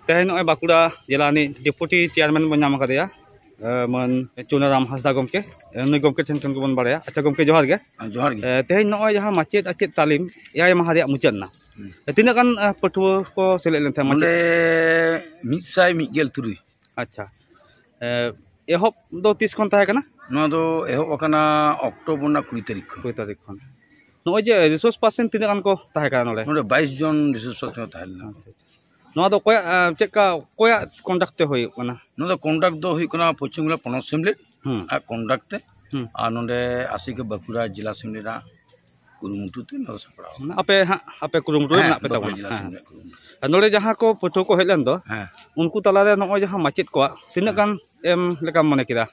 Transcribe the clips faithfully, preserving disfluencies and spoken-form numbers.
ᱛᱮᱦᱮᱧ ᱱᱚᱜᱼᱚᱭ ᱵᱟᱸᱠᱩᱲᱟ ᱡᱮᱞᱟ ᱨᱤᱱᱤᱡ ᱰᱮᱯᱩᱴᱤ ᱪᱮᱭᱟᱨᱢᱮᱱ ᱵᱚᱱ ᱧᱟᱢ ᱟᱠᱟᱫᱮᱭᱟ, ᱮ, ᱢᱟᱹᱱ ᱪᱩᱱᱟᱨᱟᱢ ᱦᱟᱸᱥᱫᱟ ᱜᱚᱢᱠᱮ᱾ ᱮ, ᱱᱩᱭ ᱜᱚᱢᱠᱮ ᱴᱷᱮᱱ ᱠᱷᱚᱱ ᱜᱮᱵᱚᱱ ᱵᱟᱲᱟᱭᱟ᱾ ᱟᱪᱪᱷᱟ ᱜᱚᱢᱠᱮ, ᱡᱚᱦᱟᱨ ᱜᱮ᱾ ᱦᱮᱸ, ᱡᱚᱦᱟᱨ ᱜᱮ᱾ ᱮ, ᱛᱮᱦᱮᱧ ᱱᱚᱜᱼᱚᱭ ᱡᱟᱦᱟᱸ ᱢᱟᱪᱮᱫ ᱟᱪᱮᱫ ᱛᱟᱹᱞᱤᱢ ᱮᱭᱟᱭ ᱢᱟᱦᱟ ᱨᱮᱭᱟᱜ ᱢᱩᱪᱟᱹᱫ ᱮᱱᱟ, ᱦᱩᱸ᱾ ᱮ, ᱛᱤᱱᱟᱹᱜ ᱜᱟᱱ, ᱮ, ᱯᱟᱹᱴᱷᱩᱣᱟᱹ ᱠᱚ ᱥᱮᱞᱮᱫ ᱞᱮᱱ ᱛᱟᱦᱮᱸᱫ ᱢᱟᱪᱮᱫ? ᱱᱚᱰᱮ ᱢᱤᱫ ᱥᱟᱭ ᱢᱤᱫ ᱜᱮᱞ ᱛᱩᱨᱩᱭ᱾ ᱟᱪᱪᱷᱟ᱾ ᱮ, ᱮᱦᱚᱵ ᱫᱚ ᱛᱤᱥ ᱠᱷᱚᱱ ᱛᱟᱦᱮᱸ ᱠᱟᱱᱟ? ᱱᱚᱣᱟ ᱫᱚ ᱮᱦᱚᱵ ᱟᱠᱟᱱᱟ ᱚᱠᱴᱳᱵᱚᱨ ᱨᱮᱱᱟᱜ ᱠᱩᱲᱤ ᱛᱟᱹᱨᱤᱠᱷ ᱠᱷᱚᱱ᱾ ᱠᱩᱲᱤ ᱛᱟᱹᱨᱤᱠᱷ ᱠᱷᱚᱱ᱾ ᱱᱚᱜᱼᱚᱭ ᱡᱮ ᱨᱤᱥᱳᱨᱥ ᱯᱟᱨᱥᱚᱱ ᱛᱤᱱᱟᱹᱜ ᱜᱟᱱ ᱠᱚ ᱛᱟᱦᱮᱸ ᱠᱟᱱᱟ ᱱᱚᱰᱮ? ᱱᱚᱰᱮ ᱵᱟᱭᱤᱥ ᱡᱚᱱ ᱨᱤᱥᱳᱨᱥ ᱯᱟᱨᱥᱚᱱ ᱠᱚ ᱛᱟᱦᱮᱸ ᱞᱮᱱᱟ᱾ ᱟᱪᱪᱷᱟ, ᱟᱪᱪᱷᱟ᱾ ᱱᱚᱣᱟ ᱫᱚ ᱚᱠᱚᱭᱟᱜ, ᱮ, ᱪᱮᱫ ᱞᱮᱠᱟ, ᱚᱠᱚᱭᱟᱜ ᱠᱚᱱᱰᱟᱠᱴ ᱛᱮ ᱦᱩᱭᱩᱜ ᱠᱟᱱᱟ? ᱱᱚᱣᱟ ᱫᱚ ᱠᱚᱱᱰᱟᱠᱴ ᱫᱚ ᱦᱩᱭᱩᱜ ᱠᱟᱱᱟ ᱯᱚᱪᱷᱤᱢ ᱵᱟᱝᱞᱟ ᱯᱚᱱᱚᱛ ᱥᱮᱢᱞᱮᱫ ᱦᱩᱸ᱾ ᱟᱜ ᱠᱚᱱᱰᱟᱠᱴ ᱛᱮ᱾ ᱦᱩᱸ᱾ ᱟᱨ ᱱᱚᱰᱮ ᱟᱥᱮᱠᱟ ᱵᱟᱸᱠᱩᱲᱟ ᱡᱮᱞᱟ ᱥᱮᱢᱞᱮᱫ ᱨᱮᱱᱟᱜ ᱠᱩᱨᱩᱢᱩᱴᱩ ᱛᱮ ᱱᱚᱣᱟ ᱫᱚ ᱥᱟᱯᱲᱟᱣ ᱟᱠᱟᱱᱟ᱾ ᱢᱟᱱᱮ ᱟᱯᱮ ᱦᱟᱸᱜ, ᱟᱯᱮ ᱠᱩᱨᱩᱢᱩᱴᱩ ᱨᱮ ᱦᱮᱸ, ᱢᱮᱱᱟᱜ ᱯᱮ ᱵᱟᱸᱠᱩᱲᱟ ᱛᱟᱵᱚᱱᱟ᱾ ᱡᱮᱞᱟ ᱦᱮᱸ᱾ ᱥᱮᱢᱞᱮᱫ ᱠᱩᱨᱩᱢᱩᱴᱩ᱾ ᱟᱨ ᱱᱚᱰᱮ ᱡᱟᱦᱟᱸ ᱠᱚ ᱯᱟᱹᱴᱷᱩᱣᱟᱹ ᱠᱚ ᱦᱮᱡ ᱞᱮᱱ ᱫᱚ, ᱦᱮᱸ᱾ ᱩᱱᱠᱩ ᱛᱟᱞᱟᱨᱮ ᱱᱚᱜᱼᱚᱭ ᱡᱟᱦᱟᱸ ᱢᱟᱪᱮᱫ ᱠᱚᱣᱟᱜ ᱛᱤᱱᱟᱹᱜ ᱦᱮᱸ᱾ ᱜᱟᱱ ᱮᱢ ᱞᱮᱠᱟᱢ ᱢᱚᱱᱮ ᱠᱮᱫᱟ?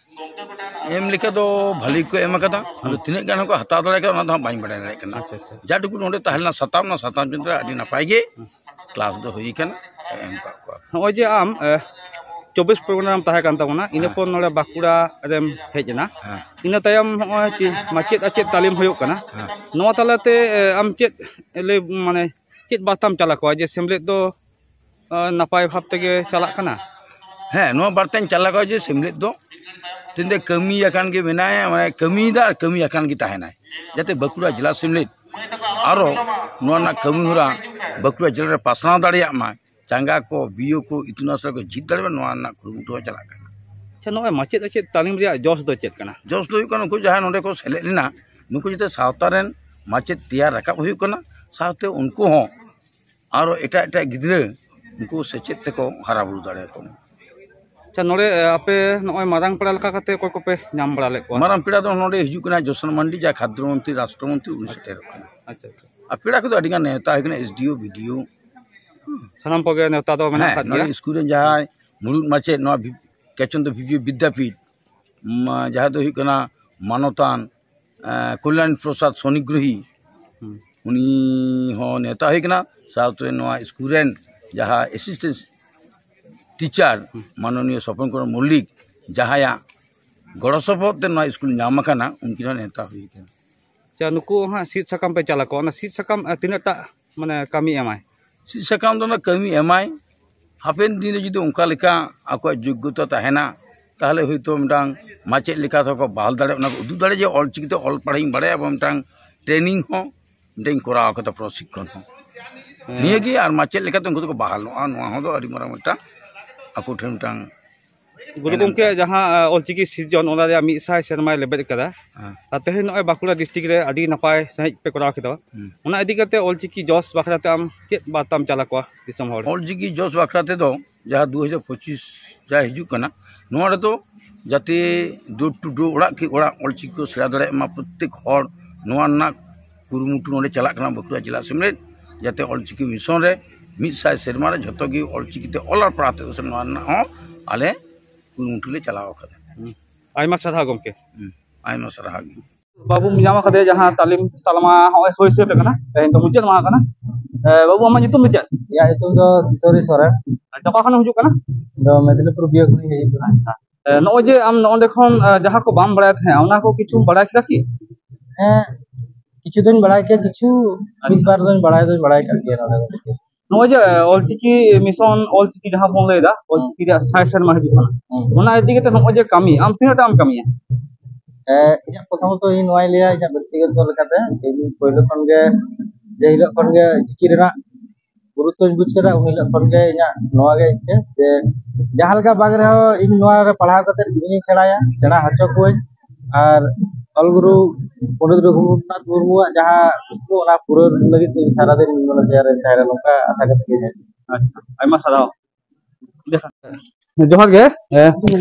ᱮᱢ ᱞᱮᱠᱟ ᱫᱚ ᱵᱷᱟᱹᱞᱤ ᱠᱚ ᱮᱢ ᱟᱠᱟᱫᱟ᱾ ᱟᱫᱚ ᱦᱩᱸ᱾ ᱛᱤᱱᱟᱹᱜ ᱜᱟᱱ ᱦᱚᱸᱠᱚ ᱦᱟᱛᱟᱣ ᱫᱟᱲᱮ ᱠᱟᱫᱟ, ᱚᱱᱟ ᱫᱚ ᱦᱟᱸᱜ ᱵᱟᱹᱧ ᱵᱟᱲᱟᱭ ᱫᱟᱲᱮᱭᱟᱜ ᱠᱟᱱᱟ᱾ ᱟᱪᱪᱷᱟ, ᱟᱪᱪᱷᱟ᱾ ᱡᱟ ᱴᱩᱠᱩ ᱱᱚᱰᱮ ᱛᱟᱦᱮᱸ ᱞᱮᱱᱟ ᱥᱟᱛᱟᱢ, ᱚᱱᱟ ᱥᱟᱛᱟᱢ ᱪᱮᱛᱟᱱ ᱨᱮ ᱟᱹᱰᱤ ᱱᱟᱯᱟᱭ ᱜᱮ ᱦᱩᱸ᱾ ᱠᱞᱟᱥ ᱫᱚ ᱦᱩᱭ ᱠᱟᱱᱟ, ᱮᱢ ᱠᱟᱜ ᱠᱚᱣᱟ᱾ ᱱᱚᱜᱼᱚᱭ ᱡᱮ ᱟᱢ, ᱮ, ᱪᱚᱵᱵᱤᱥ ᱯᱚᱨᱜᱚᱱᱟ ᱨᱮᱢ ᱛᱟᱦᱮᱸ ᱠᱟᱱ ᱛᱟᱵᱚᱱᱟ, ᱤᱱᱟᱹ ᱦᱮᱸ᱾ ᱯᱚᱨ ᱱᱚᱰᱮ ᱵᱟᱸᱠᱩᱲᱟ ᱨᱮᱢ ᱦᱮᱡ ᱮᱱᱟ᱾ ᱦᱮᱸ᱾ ᱤᱱᱟᱹ ᱛᱟᱭᱚᱢ ᱱᱚᱜᱼᱚᱭ ᱪᱮ-, ᱢᱟᱪᱮᱫ ᱟᱪᱮᱫ ᱛᱟᱹᱞᱤᱢ ᱦᱩᱭᱩᱜ ᱠᱟᱱᱟ᱾ ᱦᱮᱸ᱾ ᱱᱚᱣᱟ ᱛᱟᱞᱟᱛᱮ, ᱮ, ᱟᱢ ᱪᱮᱫ ᱞᱟᱹᱭ, ᱢᱟᱱᱮ, ᱪᱮᱫ ᱵᱟᱨᱛᱟᱢ ᱪᱟᱞ ᱟᱠᱚᱣᱟ ᱡᱮ ᱥᱮᱢᱞᱮᱫ ᱫᱚ, ᱮ, ᱱᱟᱯᱟᱭ ᱵᱷᱟᱵᱽ ᱛᱮᱜᱮ ᱪᱟᱞᱟᱜ ᱠᱟᱱᱟ? ᱦᱮᱸ, ᱱᱚᱣᱟ ᱵᱟᱨᱛᱟᱧ ᱪᱟᱞ ᱟᱠᱚᱣᱟ ᱡᱮ ᱥᱮᱢᱞᱮᱫ ᱫᱚ ᱛᱤᱱ ᱫᱚ ᱠᱟᱹᱢᱤ ᱟᱠᱟᱱ ᱜᱮ ᱢᱮᱱᱟᱭᱟ, ᱢᱟᱱᱮ, ᱠᱟᱹᱢᱤᱭᱮᱫᱟ ᱟᱨ ᱠᱟᱹᱢᱤ ᱟᱠᱟᱱ ᱜᱮ ᱛᱟᱦᱮᱱᱟᱭ, ᱡᱟᱛᱮ ᱵᱟᱸᱠᱩᱲᱟ ᱡᱮᱞᱟ ᱥᱮᱢᱞᱮᱫ ᱟᱨᱚ ᱱᱚᱣᱟ ᱨᱮᱱᱟᱜ ᱠᱟᱹᱢᱤ ᱦᱚᱨᱟ ᱵᱟᱸᱠᱩᱲᱟ ᱡᱮᱞᱟ ᱨᱮ ᱯᱟᱥᱱᱟᱣ ᱫᱟᱲᱮᱭᱟᱜ ᱢᱟ᱾ ᱪᱟᱸᱜᱟ ᱠᱚ, ᱵᱤᱭᱳ ᱠᱚ, ᱤᱛᱩᱱ ᱟᱥᱲᱟ ᱠᱚ ᱡᱷᱤᱡ ᱫᱟᱲᱮᱭᱟᱜ ᱢᱟ, ᱱᱚᱣᱟ ᱨᱮᱱᱟᱜ ᱠᱩᱨᱩᱢᱩᱴᱩ ᱦᱚᱸ ᱪᱟᱞᱟᱜ ᱠᱟᱱᱟ᱾ ᱟᱪᱪᱷᱟ, ᱱᱚᱜᱼᱚᱭ ᱢᱟᱪᱮᱫ ᱟᱪᱮᱫ ᱛᱟᱹᱞᱤᱢ ᱨᱮᱭᱟᱜ ᱡᱚᱥ ᱫᱚ ᱪᱮᱫ ᱠᱟᱱᱟ? ᱡᱚᱥ ᱫᱚ ᱦᱩᱭᱩᱜ ᱠᱟᱱᱟ, ᱱᱩᱠᱩ ᱡᱟᱦᱟᱸᱭ ᱱᱚᱰᱮ ᱠᱚ ᱥᱮᱞᱮᱫ ᱞᱮᱱᱟ, ᱱᱩᱠᱩ ᱡᱟᱛᱮ ᱥᱟᱶᱛᱟ ᱨᱮᱱ ᱢᱟᱪᱮᱫ ᱛᱮᱭᱟᱨ ᱨᱟᱠᱟᱵ ᱦᱩᱭᱩᱜ ᱠᱟᱱᱟ, ᱥᱟᱶᱛᱮ ᱩᱱᱠᱩ ᱦᱚᱸ ᱟᱨᱚ ᱮᱴᱟᱜ ᱮᱴᱟᱜ ᱜᱤᱫᱽᱨᱟᱹ ᱩᱱᱠᱩ ᱥᱮᱪᱮᱫ ᱛᱮᱠᱚ ᱦᱟᱨᱟ ᱵᱩᱨᱩ ᱫᱟᱲᱮᱭᱟᱠᱚ ᱢᱟ᱾ ᱟᱪᱪᱷᱟ, ᱱᱚᱰᱮ, ᱮ, ᱟᱯᱮ ᱱᱚᱜᱼᱚᱭ ᱢᱟᱨᱟᱝ ᱯᱮᱲᱟ ᱞᱮᱠᱟ ᱠᱟᱛᱮ ᱚᱠᱚᱭ ᱠᱚᱯᱮ ᱧᱟᱢ ᱵᱟᱲᱟ ᱞᱮᱫ ᱠᱚᱣᱟ? ᱢᱟᱨᱟᱝ ᱯᱮᱲᱟ ᱫᱚ ᱱᱚᱰᱮ ᱦᱤᱡᱩᱜ ᱠᱟᱱᱟ ᱡᱚᱥᱚᱱ ᱢᱟᱱᱰᱤ, ᱡᱟᱦᱟᱸᱭ ᱠᱷᱟᱫᱽᱫᱚ ᱢᱚᱱᱛᱨᱤ, ᱨᱟᱥᱴᱨᱚ ᱢᱚᱱᱛᱨᱤ, ᱩᱱᱤ ᱥᱮᱴᱮᱨᱚᱜ ᱠᱟᱱᱟ᱾ ᱟᱪᱪᱷᱟ, ᱟᱪᱪᱷᱟ᱾ ᱟᱨ ᱯᱮᱲᱟ ᱠᱚᱫᱚ ᱟᱹᱰᱤ ᱜᱟᱱ ᱱᱮᱣᱛᱟ ᱦᱩᱭ ᱠᱟᱱᱟ, ᱮᱥ ᱰᱤ ᱳ, ᱵᱤ ᱰᱤ ᱳ᱾ ᱥᱟᱱᱟᱢ ᱠᱚᱜᱮ ᱱᱮᱣᱛᱟ ᱫᱚ ᱢᱮᱱᱟᱜ ᱦᱮᱸ, ᱟᱠᱟᱫ ᱱᱚᱰᱮ ᱜᱮᱭᱟ᱾ ᱥᱠᱩᱞ ᱨᱮᱱ ᱡᱟᱦᱟᱸᱭ ᱢᱩᱬᱩᱫ ᱢᱟᱪᱮᱫ, ᱱᱚᱣᱟ ᱵᱤ-, ᱠᱮᱪᱚᱱᱫᱨᱚ ᱵᱤᱫᱽᱭᱟᱯᱤᱴ, ᱢᱟ-, ᱡᱟᱦᱟᱸᱭ ᱫᱚ ᱦᱩᱭᱩᱜ ᱠᱟᱱᱟ ᱢᱟᱱᱚᱛᱟᱱ, ᱮᱸ, ᱠᱚᱞᱭᱟᱱ ᱯᱨᱚᱥᱟᱫᱽ ᱥᱚᱱᱤᱜᱨᱚᱦᱤ, ᱦᱩᱸ᱾ ᱩᱱᱤ ᱦᱚᱸ ᱱᱮᱣᱛᱟ ᱦᱩᱭ ᱠᱟᱱᱟ᱾ ᱥᱟᱶᱛᱮ ᱱᱚᱣᱟ ᱥᱠᱩᱞ ᱨᱮᱱ ᱡᱟᱦᱟᱸ ᱮᱥᱤᱥᱴᱮᱱᱴ ᱴᱤᱪᱟᱨ, ᱦᱩᱸ᱾ ᱢᱟᱱᱚᱱᱤᱭᱚ ᱥᱚᱯᱚᱱ ᱠᱩᱢᱟᱨ ᱢᱚᱞᱞᱤᱠ, ᱡᱟᱦᱟᱸᱭᱟᱜ ᱜᱚᱲᱚ ᱥᱚᱯᱚᱦᱚᱫ ᱛᱮ ᱱᱚᱣᱟ ᱥᱠᱩᱞ ᱧᱟᱢ ᱟᱠᱟᱱᱟ, ᱩᱱᱠᱤᱱ ᱦᱚᱸ ᱱᱮᱣᱛᱟ ᱦᱩᱭ ᱠᱟᱱᱟ᱾ ᱟᱪᱪᱷᱟ, ᱱᱩᱠᱩ ᱦᱟᱸᱜ ᱥᱤᱫ ᱥᱟᱠᱟᱢ ᱯᱮ ᱪᱟᱞ ᱟᱠᱚᱣᱟ, ᱚᱱᱟ ᱥᱤᱫ ᱥᱟᱠᱟᱢ, ᱟᱨ ᱛᱤᱱᱟᱹᱜ ᱴᱟᱜ, ᱢᱟᱱᱮ, ᱠᱟᱹᱢᱤ ᱮᱢᱟᱭ? ᱥᱤᱫ ᱥᱟᱠᱟᱢ ᱫᱚ ᱚᱱᱟ ᱠᱟᱹᱢᱤ ᱮᱢᱟᱭ, ᱦᱟᱯᱮᱱ ᱫᱤᱱ ᱨᱮ ᱡᱩᱫᱤ ᱚᱱᱠᱟ ᱞᱮᱠᱟ ᱟᱠᱚᱣᱟᱜ ᱡᱳᱜᱽᱜᱚᱛᱟ ᱛᱟᱦᱮᱱᱟ, ᱛᱟᱦᱚᱞᱮ ᱦᱚᱭᱛᱳ ᱢᱤᱫᱴᱟᱝ ᱢᱟᱪᱮᱫ ᱞᱮᱠᱟ ᱛᱮᱠᱚ ᱵᱟᱦᱟᱞ ᱫᱟᱲᱮᱭᱟᱜᱼᱟ, ᱚᱱᱟ ᱠᱚ ᱩᱫᱩᱜ ᱫᱟᱲᱮᱭᱟᱜᱼᱟ ᱡᱮ ᱚᱞᱪᱤᱠᱤ ᱛᱮ ᱚᱞ ᱯᱟᱲᱦᱟᱣ ᱤᱧ ᱵᱟᱲᱟᱭᱟ, ᱮᱵᱚᱝ ᱢᱤᱫᱴᱟᱝ ᱴᱨᱮᱱᱤᱝ ᱦᱚᱸ ᱢᱤᱫᱴᱟᱝ ᱠᱚᱨᱟᱣ ᱠᱟᱫᱟ, ᱯᱨᱚᱥᱤᱠᱠᱷᱚᱱ ᱦᱚᱸ᱾ ᱦᱮᱸ᱾ ᱱᱤᱭᱟᱹᱜᱮ, ᱟᱨ ᱢᱟᱪᱮᱫ ᱞᱮᱠᱟᱛᱮ ᱩᱱᱠᱩ ᱫᱚᱠᱚ ᱵᱟᱦᱟᱞᱚᱜᱼᱟ, ᱱᱚᱣᱟ ᱦᱚᱸ ᱫᱚ ᱟᱹᱰᱤ ᱢᱟᱨᱟᱝ ᱢᱤᱫᱴᱟᱝ ᱟᱠᱚ ᱴᱷᱮᱱ ᱢᱤᱫᱴᱟᱝ ᱜᱩᱨᱩ ᱮᱱᱮᱢ ᱜᱚᱢᱠᱮ, ᱠᱟᱱᱟ᱾ ᱡᱟᱦᱟᱸ, ᱟ, ᱚᱞᱪᱤᱠᱤ ᱥᱤᱨᱡᱚᱱ, ᱚᱱᱟ ᱨᱮᱭᱟᱜ ᱢᱤᱫ ᱥᱟᱭ ᱥᱮᱨᱢᱟᱭ ᱞᱮᱵᱮᱫ ᱠᱟᱫᱟ᱾ ᱦᱮᱸ᱾ ᱟᱨ ᱛᱮᱦᱮᱧ ᱱᱚᱜᱼᱚᱭ ᱵᱟᱸᱠᱩᱲᱟ ᱰᱤᱥᱴᱨᱤᱠᱴ ᱨᱮ ᱟᱹᱰᱤ ᱱᱟᱯᱟᱭ ᱥᱟᱺᱦᱤᱡ ᱯᱮ ᱠᱚᱨᱟᱣ ᱠᱮᱫᱟ᱾ ᱦᱩᱸ᱾ ᱚᱱᱟ ᱤᱫᱤ ᱠᱟᱛᱮ ᱚᱞᱪᱤᱠᱤ ᱡᱚᱥ ᱵᱟᱠᱷᱨᱟ ᱛᱮ ᱟᱢ ᱪᱮᱫ ᱵᱟᱨᱛᱟᱢ ᱪᱟᱞ ᱟᱠᱚᱣᱟ ᱫᱤᱥᱚᱢ ᱦᱚᱲ? ᱚᱞᱪᱤᱠᱤ ᱡᱚᱥ ᱵᱟᱠᱷᱨᱟ ᱛᱮᱫᱚ ᱡᱟᱦᱟᱸ ᱫᱩ ᱦᱟᱡᱟᱨ ᱯᱚᱸᱪᱤᱥ ᱡᱟᱦᱟᱸ ᱦᱤᱡᱩᱜ ᱠᱟᱱᱟ, ᱱᱚᱣᱟ ᱨᱮᱫᱚ ᱡᱟᱛᱮ door to door, ᱚᱲᱟᱜ ᱠᱮ ᱚᱲᱟᱜ ᱚᱞᱪᱤᱠᱤ ᱠᱚ ᱥᱮᱬᱟ ᱫᱟᱲᱮᱭᱟᱜ ᱢᱟ ᱯᱨᱚᱛᱛᱮᱠ ᱦᱚᱲ, ᱱᱚᱣᱟ ᱨᱮᱱᱟᱜ ᱠᱩᱨᱩᱢᱩᱴᱩ ᱱᱚᱰᱮ ᱪᱟᱞᱟᱜ ᱠᱟᱱᱟ ᱵᱟᱸᱠᱩᱲᱟ ᱡᱮᱞᱟ ᱥᱮᱢᱞᱮᱫ, ᱡᱟᱛᱮ ᱚᱞᱪᱤᱠᱤ ᱢᱤᱥᱚᱱ ᱨᱮ ᱢᱤᱫ ᱥᱟᱭ ᱥᱮᱨᱢᱟ ᱨᱮ ᱡᱷᱚᱛᱚ ᱜᱮ ᱚᱞᱪᱤᱠᱤ ᱛᱮ ᱚᱞ ᱟᱨ ᱯᱟᱲᱦᱟᱣ ᱛᱮ ᱱᱚᱣᱟ ᱨᱮᱱᱟᱜ ᱦᱚᱸ ᱟᱞᱮ ᱠᱩᱨᱩᱢᱩᱴᱩ ᱞᱮ ᱪᱟᱞᱟᱣ ᱟᱠᱟᱫᱟ᱾ ᱦᱩᱸ᱾ ᱟᱭᱢᱟ ᱥᱟᱨᱦᱟᱣ ᱜᱚᱢᱠᱮ᱾ ᱦᱩᱸ᱾ ᱟᱭᱢᱟ ᱥᱟᱨᱦᱟᱣ ᱜᱮ᱾ ᱵᱟᱹᱵᱩᱢ ᱧᱟᱢ ᱟᱠᱟᱫᱮᱭᱟ, ᱡᱟᱦᱟᱸ ᱛᱟᱹᱞᱤᱢ ᱛᱟᱞᱢᱟ ᱦᱚᱸᱜᱼᱚᱭ ᱦᱩᱭ ᱥᱟᱹᱛ ᱟᱠᱟᱱᱟ, ᱛᱮᱦᱮᱧ ᱫᱚ ᱢᱩᱪᱟᱹᱫ ᱢᱟᱦᱟ ᱠᱟᱱᱟ᱾ ᱮ, ᱵᱟᱹᱵᱩ, ᱟᱢᱟᱜ ᱧᱩᱛᱩᱢ ᱫᱚ ᱪᱮᱫ? ᱤᱧᱟᱹᱜ ᱧᱩᱛᱩᱢ ᱫᱚ ᱠᱤᱥᱳᱨᱤ ᱥᱚᱨᱮᱱ᱾ ᱟᱪᱪᱷᱟ, ᱚᱠᱟ ᱠᱷᱚᱱᱮᱢ ᱦᱤᱡᱩᱜ ᱠᱟᱱᱟ? ᱤᱧ ᱫᱚ ᱢᱮᱫᱽᱱᱤᱯᱩᱨ ᱵᱤᱭᱟᱹ ᱠᱷᱚᱱᱤᱧ ᱦᱮᱡ ᱟᱠᱟᱱᱟ᱾ ᱟᱪᱪᱷᱟ᱾ ᱮ, ᱱᱚᱜᱼᱚᱭ ᱡᱮ ᱟᱢ ᱱᱚᱜᱼᱚᱸᱰᱮ ᱠᱷᱚᱱ, ᱮ, ᱡᱟᱦᱟᱸ ᱠᱚ ᱵᱟᱢ ᱵᱟᱲᱟᱭ ᱛᱟᱦᱮᱸᱫ, ᱚᱱᱟ ᱠᱚ ᱠᱤᱪᱷᱩᱢ ᱵᱟᱲᱟᱭ ᱠᱮᱫᱟ ᱠᱤ? ᱦᱮᱸ, ᱠᱤᱪᱷᱩ ᱫᱚᱧ ᱵᱟᱲᱟᱭ ᱠᱮᱭᱟ, ᱠᱤᱪᱷᱩ ᱢᱤᱫ ᱵᱟᱨ ᱫᱚᱧ ᱵᱟᱲᱟᱭ ᱫᱚᱧ ᱵᱟᱲᱟᱭ ᱠᱟᱜ ᱜᱮᱭᱟ ᱱᱚᱰᱮ ᱫᱚ᱾ ᱱᱚᱜᱼᱚᱭ ᱡᱮ, ᱮ, ᱚᱞᱪᱤᱠᱤ ᱢᱤᱥᱚᱱ, ᱚᱞᱪᱤᱠᱤ ᱡᱟᱦᱟᱸ ᱵᱚᱱ ᱞᱟᱹᱭᱫᱟ, ᱚᱞᱪᱤᱠᱤ ᱨᱮᱭᱟᱜ ᱥᱟᱭ ᱥᱮᱨᱢᱟ ᱦᱤᱡᱩᱜ ᱠᱟᱱᱟ, ᱦᱩᱸ᱾ ᱚᱱᱟ ᱤᱫᱤ ᱠᱟᱛᱮ ᱱᱚᱜᱼᱚᱭ ᱡᱮ ᱠᱟᱹᱢᱤ, ᱟᱢ ᱛᱤᱱᱟᱹᱜ ᱴᱟᱜ ᱮᱢ ᱠᱟᱹᱢᱤᱭᱟ? ᱮ, ᱤᱧᱟᱹᱜ ᱯᱨᱚᱛᱷᱚᱢᱚᱛᱚ ᱤᱧ ᱱᱚᱣᱟᱧ ᱞᱟᱹᱭᱟ, ᱤᱧᱟᱹᱜ ᱵᱮᱠᱛᱤᱜᱚᱛᱚ ᱞᱮᱠᱟᱛᱮ ᱤᱧ ᱯᱳᱭᱞᱳ ᱠᱷᱚᱱ ᱜᱮ, ᱡᱮ ᱦᱤᱞᱳᱜ ᱠᱷᱚᱱ ᱜᱮ ᱪᱤᱠᱤ ᱨᱮᱱᱟᱜ ᱜᱩᱨᱩᱛᱛᱚᱧ ᱵᱩᱡᱽ ᱠᱮᱫᱟ, ᱩᱱ ᱦᱤᱞᱳᱜ ᱠᱷᱚᱱ ᱜᱮ ᱤᱧᱟᱹᱜ ᱱᱚᱣᱟ ᱜᱮ ᱤᱪᱪᱷᱟᱹ ᱡᱮ ᱡᱟᱦᱟᱸ ᱞᱮᱠᱟ ᱵᱟᱝ ᱨᱮᱦᱚᱸ ᱤᱧ ᱱᱚᱣᱟ ᱨᱮ ᱯᱟᱲᱦᱟᱣ ᱠᱟᱛᱮ ᱤᱧᱤᱧ ᱥᱮᱬᱟᱭᱟ, ᱥᱮᱬᱟ ᱦᱚᱪᱚ ᱠᱚᱣᱟᱹᱧ᱾ ᱟᱨ ᱚᱞ ᱜᱩᱨᱩ ᱯᱚᱱᱰᱤᱛ ᱨᱚᱜᱷᱩᱱᱟᱛᱷ ᱢᱩᱨᱢᱩᱣᱟᱜ ᱡᱟᱦᱟᱸ ᱠᱩᱠᱢᱩ, ᱚᱱᱟ ᱯᱩᱨᱟᱹᱣ ᱞᱟᱹᱜᱤᱫ ᱤᱧ ᱥᱟᱨᱟᱫᱤᱱ ᱢᱟᱱᱮ ᱛᱮᱭᱟᱨ ᱨᱮᱧ ᱛᱟᱦᱮᱱᱟ, ᱱᱚᱝᱠᱟ ᱟᱥᱟ ᱠᱟᱛᱮ ᱜᱮ ᱤᱧ ᱦᱮᱡ ᱮᱱᱟ᱾ ᱟᱪᱪᱷᱟ, ᱟᱭᱢᱟ ᱥᱟᱨᱦᱟᱣ᱾ ᱡᱚᱦᱟᱨ ᱜᱮ᱾ ᱮ,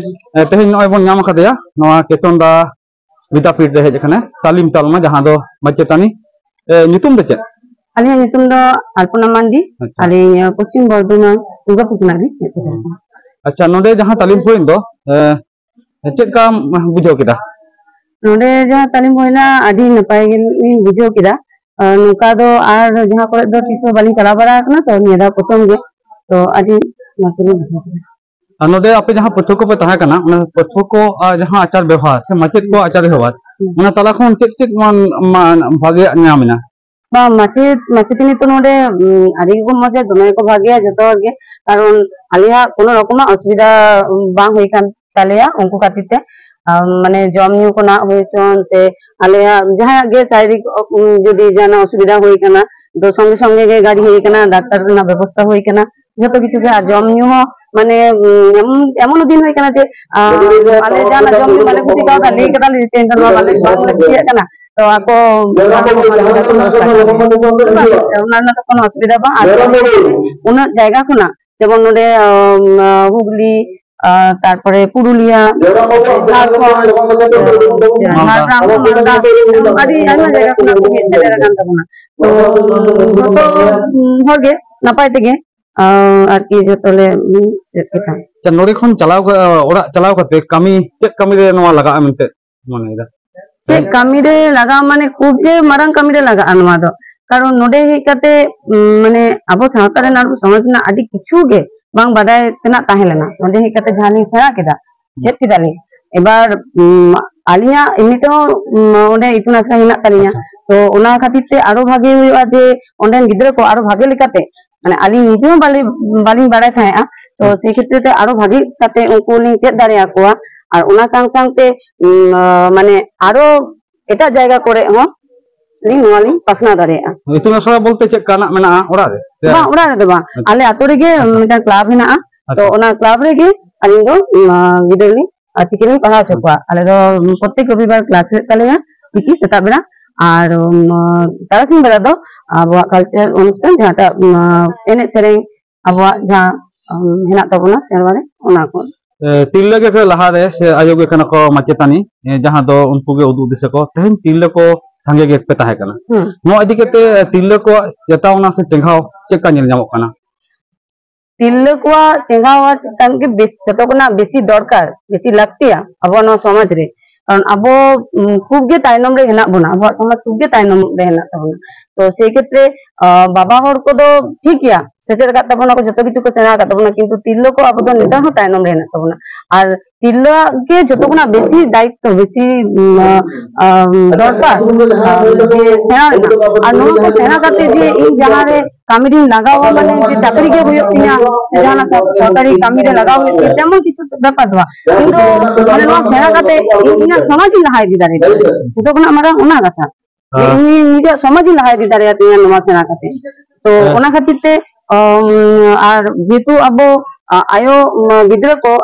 ᱮ, ᱛᱮᱦᱮᱧ ᱱᱚᱜᱼᱚᱭ ᱵᱚᱱ ᱧᱟᱢ ᱟᱠᱟᱫᱮᱭᱟ ᱱᱚᱣᱟ ᱪᱮᱛᱚᱱ ᱫᱟ ᱵᱤᱫᱽᱫᱟᱯᱤᱴ ᱨᱮ ᱦᱮᱡ ᱟᱠᱟᱱᱟᱭ, ᱛᱟᱹᱞᱤᱢ ᱛᱟᱞᱢᱟ ᱡᱟᱦᱟᱸ ᱫᱚ ᱢᱟᱪᱮᱛᱟᱹᱱᱤ᱾ ᱮ, ᱧᱩᱛᱩᱢ ᱫᱚ ᱪᱮᱫ? ᱟᱹᱞᱤᱧᱟᱜ ᱧᱩᱛᱩᱢ ᱫᱚ ᱟᱞᱯᱚᱱᱟ ᱢᱟᱱᱰᱤ᱾ ᱟᱪᱪᱷᱟ᱾ ᱟᱹᱞᱤᱧ, ᱮ, ᱯᱚᱥᱪᱤᱢ ᱵᱚᱨᱫᱷᱚᱢᱟᱱ ᱫᱩᱨᱜᱟᱯᱩᱨ ᱠᱷᱚᱱᱟᱜ ᱞᱤᱧ ᱦᱮᱡ ᱥᱮᱴᱮᱨ ᱟᱠᱟᱱᱟ᱾ ᱟᱪᱪᱷᱟ, ᱱᱚᱰᱮ ᱡᱟᱦᱟᱸ ᱛᱟᱹᱞᱤᱢ ᱦᱩᱭᱮᱱ ᱫᱚ, ᱮ, ᱪᱮᱫ ᱞᱮᱠᱟᱢ ᱵᱩᱡᱷᱟᱹᱣ ᱠᱮᱫᱟ? ᱱᱚᱰᱮ ᱡᱟᱦᱟᱸ ᱛᱟᱹᱞᱤᱢ ᱦᱩᱭᱱᱟ, ᱟᱹᱰᱤ ᱱᱟᱯᱟᱭ ᱜᱮᱞᱤᱧ ᱵᱩᱡᱷᱟᱹᱣ ᱠᱮᱫᱟ᱾ ᱟᱨ ᱱᱚᱝᱠᱟ ᱫᱚ ᱟᱨ ᱡᱟᱦᱟᱸ ᱠᱚᱨᱮ ᱫᱚ ᱛᱤᱥ ᱦᱚᱸ ᱵᱟᱹᱞᱤᱧ ᱪᱟᱞᱟᱣ ᱵᱟᱲᱟ ᱟᱠᱟᱱᱟ, ᱛᱚ ᱱᱤᱭᱟᱹ ᱫᱷᱟᱣ ᱯᱨᱚᱛᱷᱚᱢ ᱜᱮ, ᱛᱚ ᱟᱹᱰᱤ ᱱᱟᱯᱟᱭ ᱞᱤᱧ ᱵᱩᱡᱷᱟᱹᱣ ᱠᱮᱫᱟ᱾ ᱟᱨ ᱱᱚᱰᱮ ᱟᱯᱮ ᱡᱟᱦᱟᱸ ᱯᱟᱹᱴᱷᱩᱣᱟᱹ ᱠᱚᱯᱮ ᱛᱟᱦᱮᱸ ᱠᱟᱱᱟ, ᱚᱱᱟ ᱯᱟᱹᱴᱷᱩᱣᱟᱹ ᱠᱚ, ᱟ, ᱡᱟᱦᱟᱸ ᱟᱪᱟᱨ ᱵᱮᱵᱚᱦᱟᱨ ᱥᱮ ᱢᱟᱪᱮᱫ ᱠᱚ ᱟᱪᱟᱨ ᱵᱮᱵᱚᱦᱟᱨ, ᱦᱩᱸ᱾ ᱚᱱᱟ ᱛᱟᱞᱟ ᱠᱷᱚᱱ ᱪᱮᱫ ᱪᱮᱫ ᱢᱟᱱ, ᱢᱟᱱ ᱵᱷᱟᱜᱮᱭᱟᱜ ᱧᱟᱢ ᱮᱱᱟ? ᱵᱟᱝ, ᱢᱟᱪᱮᱫ ᱢᱟᱪᱮᱛᱟᱹᱱᱤ ᱛᱚ ᱱᱚᱰᱮ, ᱩᱸ, ᱟᱹᱰᱤ ᱜᱮᱠᱚ ᱢᱚᱡᱟ, ᱫᱚᱢᱮ ᱜᱮᱠᱚ ᱵᱷᱟᱜᱮᱭᱟ ᱡᱚᱛᱚ ᱦᱚᱲ ᱜᱮ᱾ ᱠᱟᱨᱚᱱ ᱟᱞᱮᱭᱟᱜ ᱠᱳᱱᱳ ᱨᱚᱠᱚᱢᱟᱜ ᱚᱥᱩᱵᱤᱫᱷᱟ ᱵᱟᱝ ᱦᱩᱭ ᱠᱟᱱ ᱛᱟᱞᱮᱭᱟ ᱩᱱᱠᱩ ᱠᱷᱟᱹᱛᱤᱨ ᱛᱮ᱾ ᱟᱢ, ᱢᱟᱱᱮ ᱡᱚᱢ ᱧᱩ ᱠᱷᱚᱱᱟᱜ ᱦᱩᱭ ᱦᱚᱪᱚᱱ ᱥᱮ ᱟᱞᱮᱭᱟᱜ ᱡᱟᱦᱟᱸᱭᱟᱜ ᱜᱮ ᱥᱟᱨᱤᱨᱤᱠ, ᱩ, ᱡᱩᱫᱤ ᱡᱟᱦᱟᱱᱟᱜ ᱚᱥᱩᱵᱤᱫᱷᱟ ᱦᱩᱭ ᱠᱟᱱᱟ, ᱛᱚ ᱥᱚᱸᱜᱮ ᱥᱚᱸᱜᱮ ᱜᱮ ᱜᱟᱹᱰᱤ ᱦᱮᱡ ᱠᱟᱱᱟ, ᱰᱟᱠᱛᱟᱨ ᱨᱮᱱᱟᱜ ᱵᱮᱵᱚᱥᱛᱷᱟ ᱦᱩᱭ ᱠᱟᱱᱟ, ᱡᱚᱛᱚ ᱠᱤᱪᱷᱩ ᱜᱮ᱾ ᱟᱨ ᱡᱚᱢ ᱧᱩ ᱦᱚᱸ ᱢᱟᱱᱮ, ᱩ, ᱮᱢᱚᱱ, ᱮᱢᱚᱱ ᱫᱤᱱ ᱦᱩᱭ ᱠᱟᱱᱟ ᱡᱮ, ᱟ, ᱟᱞᱮ ᱡᱟᱦᱟᱱᱟᱜ ᱡᱚᱢ ᱧᱩ ᱵᱟᱞᱮ ᱠᱩᱥᱤ ᱠᱟᱣᱫᱟ, ᱞᱟᱹᱭ ᱠᱟᱫᱟᱞᱮ ᱡᱮ ᱛᱮᱦᱮᱧ ᱫᱚ ᱱᱚᱣᱟ ᱵᱟᱞᱮ, ᱵᱟᱝᱞᱮ ᱠᱩᱥᱤᱭᱟᱜ ᱠᱟᱱᱟ, ᱛᱚ ᱟᱠᱚ ᱚᱱᱟ ᱨᱮᱱᱟᱜ ᱫᱚ ᱠᱳᱱᱳ ᱚᱥᱩᱵᱤᱫᱷᱟ ᱵᱟᱝ᱾ ᱟᱨ ᱩᱱᱟᱹᱜ ᱡᱟᱭᱜᱟ ᱠᱷᱚᱱᱟᱜ ᱡᱮᱢᱚᱱ ᱱᱚᱰᱮ, ᱟᱢ, ᱦᱩᱜᱽᱞᱤ, ᱟᱨ ᱛᱟᱨᱯᱚᱨᱮ ᱯᱩᱨᱩᱞᱤᱭᱟ, ᱡᱷᱟᱲᱠᱷᱚᱸᱰ, ᱡᱷᱟᱲᱜᱨᱟᱢ, ᱢᱟᱞᱫᱟ, ᱟᱹᱰᱤ ᱟᱭᱢᱟ ᱡᱟᱭᱜᱟ ᱠᱷᱚᱱᱟᱜ ᱠᱚ ᱦᱮᱡ ᱥᱮᱴᱮᱨ ᱟᱠᱟᱱ ᱛᱟᱵᱚᱱᱟ᱾ ᱛᱚ ᱡᱷᱚᱛᱚ ᱦᱚᱲ ᱜᱮ ᱱᱟᱯᱟᱭ ᱛᱮᱜᱮ, ᱟᱨ ᱟᱨᱠᱤ ᱡᱷᱚᱛᱚ ᱞᱮ ᱪᱮᱫ ᱠᱮᱫᱟ᱾ ᱟᱪᱪᱷᱟ, ᱱᱚᱰᱮ ᱠᱷᱚᱱ ᱪᱟᱞᱟᱣ ᱠᱟ-, ᱚᱲᱟᱜ ᱪᱟᱞᱟᱣ ᱠᱟᱛᱮ ᱠᱟᱹᱢᱤ, ᱪᱮᱫ ᱠᱟᱹᱢᱤ ᱨᱮ ᱱᱚᱣᱟ ᱞᱟᱜᱟᱜᱼᱟ ᱢᱮᱱᱛᱮ ᱢᱚᱱᱮᱭᱮᱫᱟ? ᱪᱮᱫ ᱠᱟᱹᱢᱤ ᱨᱮ ᱞᱟᱜᱟᱜᱼᱟ? ᱢᱟᱱᱮ ᱠᱷᱩᱵ ᱜᱮ ᱢᱟᱨᱟᱝ ᱠᱟᱹᱢᱤ ᱨᱮ ᱞᱟᱜᱟᱜᱼᱟ ᱱᱚᱣᱟ ᱫᱚ᱾ ᱠᱟᱨᱚᱱ ᱱᱚᱰᱮ ᱦᱮᱡ ᱠᱟᱛᱮ, ᱩᱢ, ᱢᱟᱱᱮ ᱟᱵᱚ ᱥᱟᱶᱛᱟ ᱨᱮᱱᱟᱜ, ᱟᱵᱚ ᱥᱚᱢᱟᱡᱽ ᱨᱮᱱᱟᱜ ᱟᱹᱰᱤ ᱠᱤᱪᱷᱩ ᱜᱮ ᱵᱟᱝ ᱵᱟᱰᱟᱭ ᱛᱮᱱᱟᱜ ᱛᱟᱦᱮᱸ ᱞᱮᱱᱟ᱾ ᱱᱚᱰᱮ ᱦᱮᱡ ᱠᱟᱛᱮ ᱡᱟᱦᱟᱸ ᱞᱤᱧ ᱥᱮᱬᱟ ᱠᱮᱫᱟ, ᱪᱮᱫ ᱠᱮᱫᱟᱞᱤᱧ᱾ ᱮᱵᱟᱨ, ᱩᱢ, ᱟᱹᱞᱤᱧᱟᱜ ᱮᱢᱱᱤ ᱛᱮᱦᱚᱸ, ᱩᱢ, ᱚᱸᱰᱮ ᱤᱛᱩᱱ ᱟᱥᱲᱟ ᱢᱮᱱᱟᱜ ᱛᱟᱹᱞᱤᱧᱟ᱾ ᱟᱪᱪᱷᱟ᱾ ᱛᱚ ᱚᱱᱟ ᱠᱷᱟᱹᱛᱤᱨ ᱛᱮ ᱟᱨᱚ ᱵᱷᱟᱜᱮ ᱦᱩᱭᱩᱜᱼᱟ ᱡᱮ ᱚᱸᱰᱮᱱ ᱜᱤᱫᱽᱨᱟᱹ ᱠᱚ ᱟᱨᱚ ᱵᱷᱟᱜᱮ ᱞᱮᱠᱟᱛᱮ, ᱢᱟᱱᱮ ᱟᱹᱞᱤᱧ ᱱᱤᱡᱮ ᱦᱚᱸ ᱵᱟᱞᱤ-, ᱵᱟᱹᱞᱤᱧ ᱵᱟᱲᱟᱭ ᱛᱟᱦᱮᱸᱜᱼᱟ᱾ ᱛᱚ ᱦᱩᱸ᱾ ᱥᱮ ᱠᱷᱮᱛᱨᱮ ᱛᱮ ᱟᱨᱚ ᱵᱷᱟᱜᱮ ᱠᱟᱛᱮ ᱩᱱᱠᱩ ᱞᱤᱧ ᱪᱮᱫ ᱫᱟᱲᱮᱭᱟᱠᱚᱣᱟ᱾ ᱟᱨ ᱚᱱᱟ ᱥᱟᱶ ᱥᱟᱶᱛᱮ, ᱩᱢ, ᱢᱟᱱᱮ ᱟᱨᱚ ᱮᱴᱟᱜ ᱡᱟᱭᱜᱟ ᱠᱚᱨᱮ ᱦᱚᱸ ᱞᱤᱧ ᱱᱚᱣᱟ ᱞᱤᱧ ᱯᱟᱥᱱᱟᱣ ᱫᱟᱲᱮᱭᱟᱜᱼᱟ᱾ ᱤᱛᱩᱱ ᱟᱥᱲᱟ ᱵᱚᱞᱛᱮ ᱪᱮᱫ ᱞᱮᱠᱟᱱᱟᱜ ᱢᱮᱱᱟᱜᱼᱟ ᱚᱲᱟᱜ ᱨᱮ? ᱥᱮ ᱵᱟᱝ, ᱚᱲᱟᱜ ᱨᱮᱫᱚ ᱵᱟᱝ, ᱟᱪᱪᱷᱟ᱾ ᱟᱞᱮ ᱟᱛᱳ ᱨᱮᱜᱮ ᱟᱪᱪᱷᱟ᱾ ᱢᱤᱫᱴᱟᱝ ᱠᱞᱟᱵᱽ ᱦᱮᱱᱟᱜᱼᱟ᱾ ᱛᱚ ᱟᱪᱪᱷᱟ᱾ ᱚᱱᱟ ᱠᱞᱟᱵᱽ ᱨᱮᱜᱮ ᱟᱹᱞᱤᱧ ᱫᱚ, ᱩᱢ, ᱜᱤᱫᱽᱨᱟᱹ ᱞᱤᱧ, ᱟᱨ, ᱪᱤᱠᱤ ᱞᱤᱧ ᱯᱟᱲᱦᱟᱣ ᱦᱚᱪᱚ ᱦᱩᱸ᱾ ᱠᱚᱣᱟ᱾ ᱟᱞᱮ ᱫᱚ ᱯᱨᱚᱛᱮᱠ ᱨᱚᱵᱤᱵᱟᱨ ᱠᱞᱟᱥ ᱦᱩᱭᱩᱜ ᱛᱟᱞᱮᱭᱟ ᱪᱤᱠᱤ ᱥᱮᱛᱟᱜ ᱵᱮᱲᱟ, ᱟᱨ, ᱩᱢ, ᱛᱟᱨᱟᱥᱤᱧ ᱵᱮᱲᱟ ᱫᱚ ᱟᱵᱚᱣᱟᱜ ᱠᱟᱞᱪᱟᱨ ᱚᱱᱩᱥᱴᱷᱟᱱ, ᱡᱟᱦᱟᱸᱴᱟᱜ, ᱩᱢ, ᱮᱱᱮᱡ ᱥᱮᱨᱮᱧ ᱟᱵᱚᱣᱟᱜ ᱡᱟᱦᱟᱸ, ᱩᱢ, ᱦᱮᱱᱟᱜ ᱛᱟᱵᱚᱱᱟ ᱥᱮᱨᱣᱟ ᱨᱮ, ᱚᱱᱟ ᱠᱚ᱾ ᱮ, ᱛᱤᱨᱞᱟᱹ ᱜᱮ ᱞᱟᱦᱟᱨᱮ ᱥᱮ ᱟᱭᱳ ᱜᱮ ᱠᱟᱱᱟ ᱠᱚ ᱢᱟᱪᱮᱛᱟᱹᱱᱤ, ᱮ, ᱡᱟᱦᱟᱸ ᱫᱚ ᱩᱱᱠᱩ ᱜᱮ ᱩᱫᱩᱜ ᱫᱤᱥᱟᱹ ᱠᱚ᱾ ᱛᱮᱦᱮᱧ ᱛᱤᱨᱞᱟᱹ ᱠᱚ ᱥᱟᱸᱜᱮ ᱜᱮ ᱯᱮ ᱛᱟᱦᱮᱸ ᱠᱟᱱᱟ᱾ ᱦᱩᱸ᱾ ᱱᱚᱣᱟ ᱤᱫᱤ ᱠᱟᱛᱮ ᱛᱤᱨᱞᱟᱹ ᱠᱚᱣᱟᱜ ᱪᱮᱛᱟᱣᱱᱟ ᱥᱮ ᱪᱮᱸᱜᱷᱟᱣ ᱪᱮᱫ ᱞᱮᱠᱟ ᱧᱮᱞ ᱧᱟᱢᱚᱜ ᱠᱟᱱᱟ? ᱛᱤᱨᱞᱟᱹ ᱠᱚᱣᱟᱜ ᱪᱮᱸᱜᱷᱟᱣ ᱪᱮᱛᱟᱱ ᱜᱮ ᱵᱮᱥ, ᱡᱚᱛᱚ ᱠᱷᱚᱱᱟᱜ ᱵᱮᱥᱤ ᱫᱚᱨᱠᱟᱨ, ᱵᱮᱥᱤ ᱞᱟᱹᱠᱛᱤᱭᱟ ᱟᱵᱚ ᱱᱚᱣᱟ ᱥᱚᱢᱟᱡᱽ ᱨᱮ᱾ ᱠᱟᱨᱚᱱ ᱟᱵᱚ, ᱩᱢ, ᱠᱷᱩᱵ ᱜᱮ ᱛᱟᱭᱱᱚᱢ ᱨᱮ ᱦᱮᱱᱟᱜ ᱵᱚᱱᱟ, ᱟᱵᱚᱣᱟᱜ ᱥᱚᱢᱟᱡᱽ ᱠᱷᱩᱵ ᱜᱮ ᱛᱟᱭᱱᱚᱢ ᱨᱮ ᱦᱮᱱᱟᱜ ᱛᱟᱵᱚᱱᱟ᱾ ᱛᱚ ᱥᱮᱭ ᱠᱷᱮᱛᱨᱮ, ᱟ, ᱵᱟᱵᱟ ᱦᱚᱲ ᱠᱚᱫᱚ ᱴᱷᱤᱠ ᱜᱮᱭᱟ, ᱥᱮᱪᱮᱫ ᱟᱠᱟᱫ ᱛᱟᱵᱚᱱᱟ ᱠᱚ, ᱡᱚᱛᱚ ᱠᱤᱪᱷᱩ ᱠᱚ ᱥᱮᱬᱟ ᱟᱠᱟᱫ ᱛᱟᱵᱚᱱᱟ, ᱠᱤᱱᱛᱩ ᱛᱤᱨᱞᱟᱹ ᱠᱚ ᱟᱵᱚ ᱫᱚ ᱱᱮᱛᱟᱨ ᱦᱚᱸ ᱛᱟᱭᱱᱚᱢ ᱨᱮ ᱦᱮᱱᱟᱜ ᱛᱟᱵᱚᱱᱟ᱾ ᱟᱨ ᱛᱤᱨᱞᱟᱹᱣᱟᱜ ᱜᱮ ᱡᱚᱛᱚ ᱠᱷᱚᱱᱟᱜ ᱵᱮᱥᱤ ᱫᱟᱭᱤᱛᱛᱚ, ᱵᱮᱥᱤ, ᱩᱢ, ᱟᱢ, ᱫᱚᱨᱠᱟᱨ, ᱟᱢ, ᱡᱮ ᱥᱮᱬᱟ ᱨᱮᱱᱟᱜ᱾ ᱟᱨ ᱱᱚᱣᱟ ᱠᱚ ᱥᱮᱬᱟ ᱠᱟᱛᱮ ᱡᱮ ᱤᱧ ᱡᱟᱦᱟᱸ ᱨᱮ ᱠᱟᱹᱢᱤ ᱨᱤᱧ ᱞᱟᱜᱟᱣᱟ, ᱢᱟᱱᱮ ᱡᱮ ᱪᱟᱹᱠᱨᱤ ᱜᱮ ᱦᱩᱭᱩᱜ ᱛᱤᱧᱟ, ᱥᱮ ᱡᱟᱦᱟᱱᱟᱜ ᱥᱚᱨ-, ᱥᱚᱨᱠᱟᱨᱤ ᱠᱟᱹᱢᱤ ᱨᱮ ᱞᱟᱜᱟᱣ ᱦᱩᱭᱩᱜ ᱛᱤᱧᱟ, ᱛᱮᱢᱚᱱ ᱠᱤᱪᱷᱩ ᱵᱮᱯᱟᱨ ᱫᱚ ᱵᱟᱝ᱾ ᱤᱧ ᱫᱚ ᱢᱟᱱᱮ ᱱᱚᱣᱟ ᱥᱮᱬᱟ ᱠᱟᱛᱮ ᱤᱧ ᱤᱧᱟᱹᱜ ᱥᱚᱢᱟᱡᱽ ᱤᱧ ᱞᱟᱦᱟ ᱤᱫᱤ ᱫᱟᱲᱮᱭᱟᱜᱼᱟ, ᱡᱚᱛᱚ ᱠᱷᱚᱱᱟᱜ ᱢᱟᱨᱟᱝ ᱚᱱᱟ ᱠᱟᱛᱷᱟ᱾ ᱦᱮᱸ᱾ ᱤᱧ ᱱᱤᱡᱮᱨᱟᱜ ᱥᱚᱢᱟᱡᱽ ᱤᱧ ᱞᱟᱦᱟ ᱤᱫᱤ ᱫᱟᱲᱮᱭᱟᱛᱤᱧᱟ ᱱᱚᱣᱟ ᱥᱮᱬᱟ ᱠᱟᱛᱮ᱾ ᱛᱚ, ᱦᱮᱸ᱾ ᱚᱱᱟ ᱠᱷᱟᱹᱛᱤᱨ ᱛᱮ, ᱟᱢ, ᱟᱨ ᱡᱮᱦᱮᱛᱩ ᱟᱵᱚ, ᱟ-, ᱟᱭᱳ, ᱩᱢ, ᱜᱤᱫᱽᱨᱟᱹ ᱠᱚ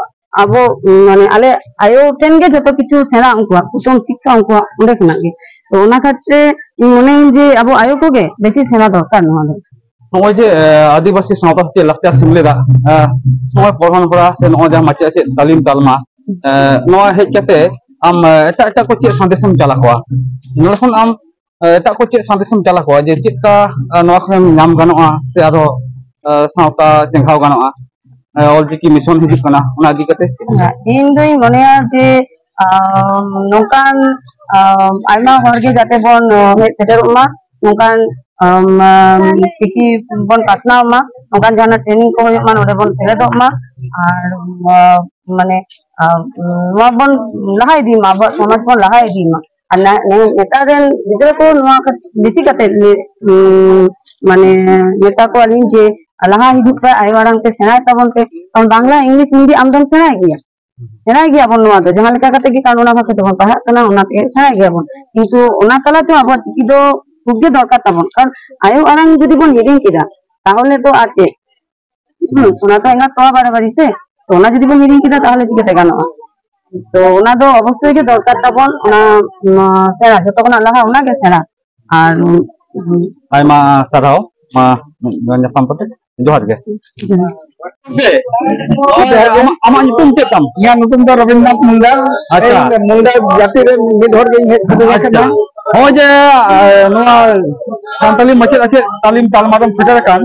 ᱟᱵᱚ, ᱩᱢ, ᱢᱟᱱᱮ ᱟᱞᱮ ᱟᱭᱳ ᱴᱷᱮᱱ ᱜᱮ ᱡᱚᱛᱚ ᱠᱤᱪᱷᱩ ᱥᱮᱬᱟ, ᱩᱱᱠᱩᱣᱟᱜ ᱯᱨᱚᱛᱷᱚᱢ ᱥᱤᱠᱠᱷᱟ ᱩᱱᱠᱩᱣᱟᱜ ᱚᱸᱰᱮ ᱠᱷᱚᱱᱟᱜ ᱜᱮ᱾ ᱛᱚ, ᱚᱱᱟ ᱠᱷᱟᱹᱛᱤᱨ ᱛᱮ ᱤᱧ ᱢᱚᱱᱮᱭᱟᱹᱧ ᱡᱮ ᱟᱵᱚ ᱟᱭᱳ ᱠᱚᱜᱮ ᱵᱮᱥᱤ ᱥᱮᱬᱟ ᱫᱚᱨᱠᱟᱨ ᱱᱚᱣᱟ ᱫᱚ᱾ ᱱᱚᱜᱼᱚᱭ ᱡᱮ, ᱮ, ᱟᱹᱫᱤᱵᱟᱹᱥᱤ ᱥᱟᱶᱛᱟ ᱥᱮᱪᱮᱫ ᱞᱟᱠᱪᱟᱨ ᱥᱮᱢᱞᱮᱫᱟᱜ, ᱮ, ᱱᱚᱜᱼᱚᱭ ᱯᱚᱲᱦᱚᱱ ᱯᱚᱲᱦᱟ ᱥᱮ ᱱᱚᱜᱼᱚᱭ ᱡᱟᱦᱟᱸ ᱢᱟᱪᱮᱫ ᱪᱮᱫ ᱛᱟᱹᱞᱤᱢ ᱛᱟᱞᱢᱟ, ᱮ, ᱱᱚᱣᱟ ᱦᱮᱡ ᱠᱟᱛᱮ ᱟᱢ, ᱮ, ᱮᱴᱟᱜ ᱮᱴᱟᱜ ᱠᱚ ᱪᱮᱫ ᱥᱟᱸᱫᱮᱥ ᱮᱢ ᱪᱟᱞ ᱟᱠᱚᱣᱟ? ᱱᱚᱰᱮ ᱠᱷᱚᱱ ᱟᱢ, ᱮ, ᱮᱴᱟᱜ ᱠᱚ ᱪᱮᱫ ᱥᱟᱸᱫᱮᱥ ᱮᱢ ᱪᱟᱞ ᱟᱠᱚᱣᱟ ᱡᱮ ᱪᱮᱫ ᱞᱮᱠᱟ, ᱮ, ᱱᱚᱣᱟ ᱠᱷᱚᱱ ᱧᱟᱢ ᱜᱟᱱᱚᱜᱼᱟ ᱥᱮ ᱟᱨᱦᱚᱸ, ᱮ, ᱥᱟᱶᱛᱟ ᱪᱮᱸᱜᱷᱟᱣ ᱜᱟᱱᱚᱜᱼᱟ? ᱮ, ᱚᱞᱪᱤᱠᱤ ᱢᱤᱥᱚᱱ ᱦᱤᱡᱩᱜ ᱠᱟᱱᱟ, ᱚᱱᱟ ᱤᱫᱤ ᱠᱟᱛᱮ? ᱤᱧ ᱫᱩᱧ ᱢᱚᱱᱮᱭᱟ ᱡᱮ, ᱟᱢ, ᱱᱚᱝᱠᱟᱱ, ᱟᱢ, ᱟᱭᱢᱟ ᱦᱚᱲ ᱜᱮ ᱡᱟᱛᱮ ᱵᱚᱱ, ᱮ, ᱦᱮᱡ ᱥᱮᱴᱮᱨᱚᱜ ᱢᱟ, ᱱᱚᱝᱠᱟᱱ, ᱟᱢ, ᱟᱢ, ᱪᱤᱠᱤ ᱵᱚᱱ ᱯᱟᱥᱱᱟᱣ ᱢᱟ, ᱱᱚᱝᱠᱟᱱ ᱡᱟᱦᱟᱱᱟᱜ ᱴᱨᱮᱱᱤᱝ ᱠᱚ ᱦᱩᱭᱩᱜ ᱢᱟ, ᱱᱚᱰᱮ ᱵᱚᱱ ᱥᱮᱞᱮᱫᱚᱜ ᱢᱟ᱾ ᱟᱨ, ᱟᱢ, ᱢᱟᱱᱮ, ᱟᱢ, ᱱᱚᱣᱟ ᱵᱚᱱ ᱞᱟᱦᱟ ᱤᱫᱤ ᱢᱟ, ᱟᱵᱚᱣᱟᱜ ᱥᱚᱢᱟᱡᱽ ᱵᱚᱱ ᱞᱟᱦᱟ ᱤᱫᱤ ᱢᱟ᱾ ᱟᱨ ᱱᱟ-, ᱱᱮ-, ᱱᱮᱛᱟᱨ ᱨᱮᱱ ᱜᱤᱫᱽᱨᱟᱹ ᱠᱚ ᱱᱚᱣᱟ ᱠᱷᱟᱹᱛ-, ᱵᱮᱥᱤ ᱠᱟᱛᱮ ᱞᱮ, ᱩᱢ, ᱢᱟᱱᱮ, ᱢᱮᱛᱟ ᱠᱚᱣᱟᱞᱤᱧ ᱡᱮ ᱞᱟᱦᱟ ᱦᱤᱡᱩᱜ ᱯᱮ, ᱟᱭᱳ ᱟᱲᱟᱝ ᱛᱮ ᱥᱮᱬᱟᱭ ᱛᱟᱵᱚᱱ ᱯᱮ, ᱠᱟᱨᱚᱱ ᱵᱟᱝᱞᱟ, ᱤᱝᱞᱤᱥ, ᱦᱤᱱᱫᱤ ᱟᱢ ᱫᱚᱢ ᱥᱮᱬᱟᱭ ᱜᱮᱭᱟ, ᱥᱮᱬᱟᱭ ᱜᱮᱭᱟᱵᱚᱱ ᱱᱚᱣᱟ ᱫᱚ, ᱡᱟᱦᱟᱸ ᱞᱮᱠᱟ ᱠᱟᱛᱮ ᱜᱮ, ᱠᱟᱨᱚᱱ ᱚᱱᱟ ᱵᱷᱟᱥᱟ ᱛᱮᱵᱚᱱ ᱯᱟᱲᱦᱟᱜ ᱠᱟᱱᱟ, ᱚᱱᱟ ᱛᱮᱜᱮ ᱥᱮᱬᱟᱭ ᱜᱮᱭᱟᱵᱚᱱ᱾ ᱠᱤᱱᱛᱩ ᱚᱱᱟ ᱛᱟᱞᱟᱛᱮ ᱟᱵᱚᱣᱟᱜ ᱪᱤᱠᱤ ᱫᱚ ᱠᱷᱩᱵ ᱜᱮ ᱫᱚᱨᱠᱟᱨ ᱛᱟᱵᱚᱱ, ᱠᱟᱨᱚᱱ ᱟᱭᱳ ᱟᱲᱟᱝ ᱡᱩᱫᱤ ᱵᱚᱱ ᱦᱤᱲᱤᱧ ᱠᱮᱫᱟ, ᱛᱟᱦᱚᱞᱮ ᱫᱚ ᱟᱨ ᱪᱮᱫ? ᱦᱩᱸ, ᱚᱱᱟ ᱫᱚ ᱮᱸᱜᱟᱛ ᱛᱚᱣᱟ ᱵᱟᱨᱮ ᱵᱟᱨᱤ ᱥᱮ, ᱛᱚ ᱚᱱᱟ ᱡᱩᱫᱤ ᱵᱚᱱ ᱦᱤᱲᱤᱧ ᱠᱮᱫᱟ, ᱛᱟᱦᱚᱞᱮ ᱪᱤᱠᱟᱹᱛᱮ ᱜᱟᱱᱚᱜᱼᱟ? ᱛᱚ ᱚᱱᱟ ᱫᱚ ᱚᱵᱚᱥᱥᱳᱭ ᱜᱮ ᱫᱚᱨᱠᱟᱨ ᱛᱟᱵᱚᱱ, ᱚᱱᱟ, ᱚᱱᱟ ᱥᱮᱬᱟ, ᱡᱚᱛᱚ ᱠᱷᱚᱱᱟᱜ ᱞᱟᱦᱟ ᱚᱱᱟ ᱜᱮ ᱥᱮᱬᱟ᱾ ᱟᱨ, ᱩᱸ, ᱟᱭᱢᱟ ᱥᱟᱨᱦᱟᱣ, ᱢᱟ, ᱧᱟᱯᱟᱢ ᱠᱟᱛᱮ ᱡᱚᱦᱟᱨ ᱜᱮ᱾ ᱡᱚᱦᱟᱨ᱾ ᱟᱢᱟᱜ, ᱟᱢᱟᱜ ᱧᱩᱛᱩᱢ ᱪᱮᱫ ᱛᱟᱢ? ᱤᱧᱟᱹᱜ ᱧᱩᱛᱩᱢ ᱫᱚ ᱨᱚᱵᱤᱱᱫᱨᱚᱱᱟᱛᱷ ᱢᱩᱱᱰᱟ᱾ ᱟᱪᱪᱷᱟ᱾ ᱤᱧ ᱢᱩᱱᱰᱟ ᱡᱟᱹᱛᱤ ᱨᱮᱱ ᱢᱤᱫ ᱦᱚᱲ ᱜᱮᱧ ᱦᱮᱡ ᱥᱮᱴᱮᱨ ᱟᱪᱪᱷᱟ᱾ ᱟᱠᱟᱱᱟ᱾ ᱱᱚᱜᱼᱚᱭ ᱡᱮ, ᱮ, ᱱᱚᱣᱟ ᱥᱟᱱᱛᱟᱞᱤ ᱢᱟᱪᱮᱫ ᱟᱪᱮᱫ ᱛᱟᱹᱞᱤᱢ ᱛᱟᱞᱢᱟ ᱨᱮᱢ ᱥᱮᱴᱮᱨ ᱟᱠᱟᱱ,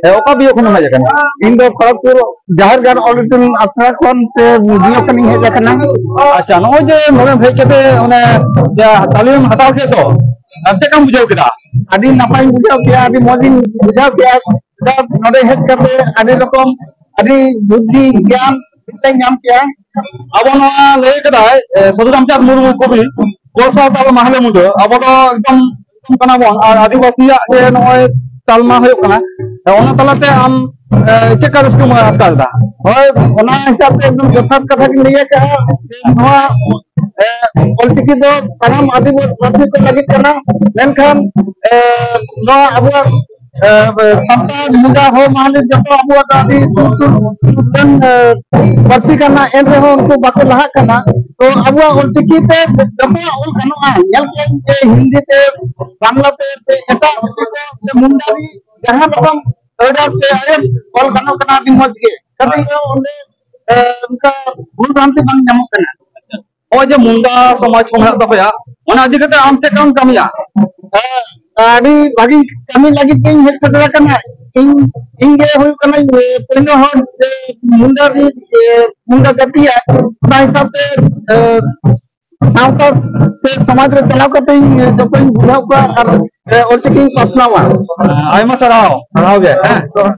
ᱮ, ᱚᱠᱟ ᱵᱤᱭᱟᱹ ᱠᱷᱚᱱᱮᱢ ᱦᱮᱡ ᱟᱠᱟᱱᱟ? ᱤᱧ ᱫᱚ ᱠᱷᱚᱲᱚᱜᱽᱯᱩᱨ ᱡᱟᱦᱮᱨ ᱜᱟᱲ ᱚᱞ ᱤᱛᱩᱱ ᱟᱥᱲᱟ ᱠᱷᱚᱱ ᱥᱮ ᱵᱤᱭᱟᱹ ᱠᱷᱚᱱᱤᱧ ᱦᱮᱡ ᱟᱠᱟᱱᱟ᱾ ᱟᱪᱪᱷᱟ, ᱱᱚᱜᱼᱚᱭ ᱡᱮ ᱱᱚᱰᱮᱢ ᱦᱮᱡ ᱠᱟᱛᱮ ᱚᱱᱮ ᱡᱟ ᱛᱟᱹᱞᱤᱢ ᱦᱟᱛᱟᱣ ᱠᱮᱫ ᱫᱚ, ᱪᱮᱫ ᱞᱮᱠᱟᱢ ᱵᱩᱡᱷᱟᱹᱣ ᱠᱮᱫᱟ? ᱟᱹᱰᱤ ᱱᱟᱯᱟᱭᱤᱧ ᱵᱩᱡᱷᱟᱹᱣ ᱠᱮᱫᱟ, ᱟᱹᱰᱤ ᱢᱚᱡᱽ ᱤᱧ ᱵᱩᱡᱷᱟᱹᱣ ᱠᱮᱫᱟ᱾ ᱱᱚᱰᱮ ᱦᱮᱡ ᱠᱟᱛᱮ ᱟᱹᱰᱤ ᱨᱚᱠᱚᱢ, ᱟᱹᱰᱤ ᱵᱩᱫᱽᱫᱷᱤ ᱜᱮᱭᱟᱱ ᱢᱤᱫᱴᱟᱝ ᱧᱟᱢ ᱠᱮᱜᱼᱟ᱾ ᱟᱵᱚ ᱱᱚᱣᱟ ᱞᱟᱹᱭ ᱠᱟᱫᱟᱭ, ᱮ, ᱥᱟᱹᱫᱷᱩ ᱨᱟᱢᱪᱟᱸᱫᱽ ᱢᱩᱨᱢᱩ ᱠᱚᱵᱤ, "ᱵᱚᱨᱥᱟ ᱛᱟᱞ ᱢᱟᱦᱞᱮ ᱢᱩᱫᱟᱹ", ᱟᱵᱚ ᱫᱚ ᱮᱠᱫᱚᱢ ᱠᱟᱱᱟ ᱵᱚᱱ, ᱟᱨ ᱟᱹᱫᱤᱵᱟᱹᱥᱤᱭᱟᱜ ᱡᱮ ᱱᱚᱜᱼᱚᱭ ᱛᱟᱞᱢᱟ ᱦᱩᱭᱩᱜ ᱠᱟᱱᱟ, ᱚᱱᱟ ᱛᱟᱞᱟᱛᱮ ᱟᱢ, ᱮ, ᱪᱮᱫ ᱞᱮᱠᱟ ᱨᱟᱹᱥᱠᱟᱹᱢ ᱟᱴᱠᱟᱨ ᱮᱫᱟ? ᱦᱳᱭ, ᱚᱱᱟ ᱦᱤᱥᱟᱹᱵ ᱛᱮ ᱮᱠᱫᱚᱢ ᱡᱚᱛᱷᱟᱛ ᱠᱟᱛᱷᱟ ᱵᱤᱱ ᱞᱟᱹᱭ ᱟᱠᱟᱫᱼᱟ᱾ ᱱᱚᱣᱟ, ᱮ, ᱚᱞᱪᱤᱠᱤ ᱫᱚ ᱥᱟᱱᱟᱢ ᱟᱹᱫᱤᱵᱟᱹᱥᱤ ᱠᱚ ᱞᱟᱹᱜᱤᱫ ᱠᱟᱱᱟ, ᱢᱮᱱᱠᱷᱟᱱ, ᱮ, ᱱᱚᱣᱟ ᱟᱵᱚᱣᱟᱜ, ᱮ, ᱥᱟᱱᱛᱟᱲ ᱢᱩᱱᱰᱟ ᱦᱚᱲ ᱢᱟᱦᱟᱞᱤ ᱡᱚᱛᱚ ᱟᱵᱚᱣᱟᱜ ᱫᱚ ᱟᱹᱰᱤ ᱥᱩᱨ ᱥᱩᱨ ᱨᱮᱱ, ᱮ, ᱯᱟᱹᱨᱥᱤ ᱠᱟᱱᱟ, ᱮᱱ ᱨᱮᱦᱚᱸ ᱩᱱᱠᱩ ᱵᱟᱠᱚ ᱞᱟᱦᱟᱜ ᱠᱟᱱᱟ᱾ ᱛᱚ ᱟᱵᱚᱣᱟᱜ ᱚᱞᱪᱤᱠᱤ ᱛᱮ ᱡᱚᱛᱚᱣᱟᱜ ᱚᱞ ᱜᱟᱱᱚᱜᱼᱟ᱾ ᱧᱮᱞ ᱠᱮᱫ ᱡᱮ ᱦᱤᱱᱫᱤ ᱛᱮ, ᱵᱟᱝᱞᱟ ᱛᱮ, ᱥᱮ ᱮᱴᱟᱜ ᱪᱤᱠᱤ ᱠᱚ, ᱥᱮ ᱢᱩᱱᱰᱟᱨᱤ ᱡᱟᱦᱟᱸ ᱨᱚᱠᱚᱢ ᱚᱨᱰᱟᱨ ᱥᱮ ᱟᱭᱟᱛ ᱚᱞ ᱜᱟᱱᱚᱜ ᱠᱟᱱᱟ ᱟᱹᱰᱤ ᱢᱚᱡᱽ ᱜᱮ᱾ ᱠᱟᱹᱴᱤᱡ ᱦᱚᱸ ᱚᱸᱰᱮ, ᱮ, ᱚᱱᱠᱟ ᱵᱷᱩᱞ ᱵᱷᱨᱟᱱᱛᱤ ᱵᱟᱝ ᱧᱟᱢᱚᱜ ᱠᱟᱱᱟ᱾ ᱱᱚᱜᱼᱚᱭ ᱡᱮ ᱢᱩᱱᱰᱟ ᱥᱚᱢᱟᱡᱽ ᱠᱚ ᱢᱮᱱᱟᱜ ᱛᱟᱯᱮᱭᱟ, ᱚᱱᱟ ᱤᱫᱤ ᱠᱟᱛᱮ ᱟᱢ ᱪᱮᱫ ᱞᱮᱠᱟᱢ ᱠᱟᱹᱢᱤᱭᱟ? ᱦᱮᱸ, ᱟᱹᱰᱤ ᱵᱷᱟᱹᱜᱤ ᱠᱟᱹᱢᱤ ᱞᱟᱹᱜᱤᱫ ᱜᱤᱧ ᱦᱮᱡ ᱥᱮᱴᱮᱨ ᱟᱠᱟᱱᱟ᱾ ᱤᱧ, ᱤᱧ ᱜᱮ ᱦᱩᱭᱩᱜ ᱠᱟᱹᱱᱟᱹᱧ, ᱮ, ᱯᱳᱭᱞᱳ ᱦᱚᱲ ᱡᱮ ᱢᱩᱱᱰᱟ ᱨᱤᱱᱤᱡ, ᱮ, ᱢᱩᱱᱰᱟ ᱡᱟᱹᱛᱤᱭᱟᱜ ᱚᱱᱟ ᱦᱤᱥᱟᱹᱵ ᱛᱮ, ᱮ, ᱥᱟᱶᱛᱟ ᱥᱮ ᱥᱚᱢᱟᱡᱽ ᱨᱮ ᱪᱟᱞᱟᱣ ᱠᱟᱛᱮ ᱤᱧ, ᱮ, ᱡᱚᱛᱚᱧ ᱵᱩᱡᱷᱟᱹᱣ ᱠᱚᱣᱟ ᱟᱨ, ᱮ, ᱚᱞᱪᱤᱠᱤᱧ ᱯᱟᱥᱱᱟᱣᱟ᱾ ᱟᱭᱢᱟ ᱥᱟᱨᱦᱟᱣ, ᱥᱟᱨᱦᱟᱣ ᱜᱮ, ᱦᱮᱸ᱾